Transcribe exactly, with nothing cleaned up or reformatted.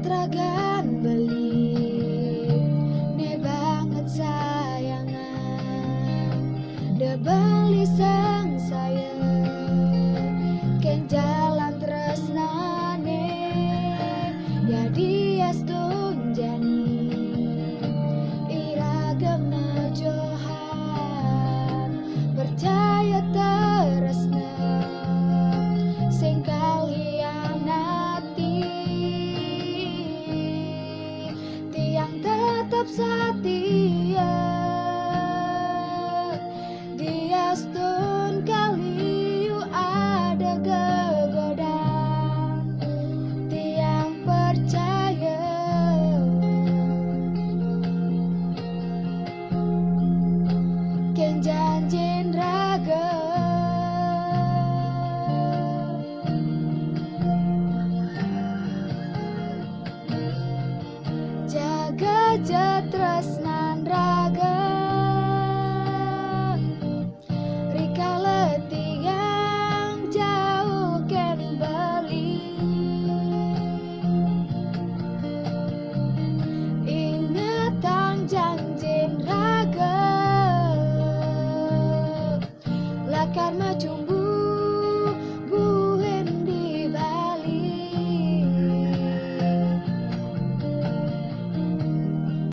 Ragan beli ne banget sayangan, de beli seng saya ken jalan tresnane, ya diastun jani iraga majohan, percaya tresna sing kal hianati. Tiang tetap satia, diastun kaliu ada gegodan. Tiang percaya ken janjin raga, jaga ja tresnan raga. Rikala tiang jauh ken beli, ingetang janjin raga, lakar macumbu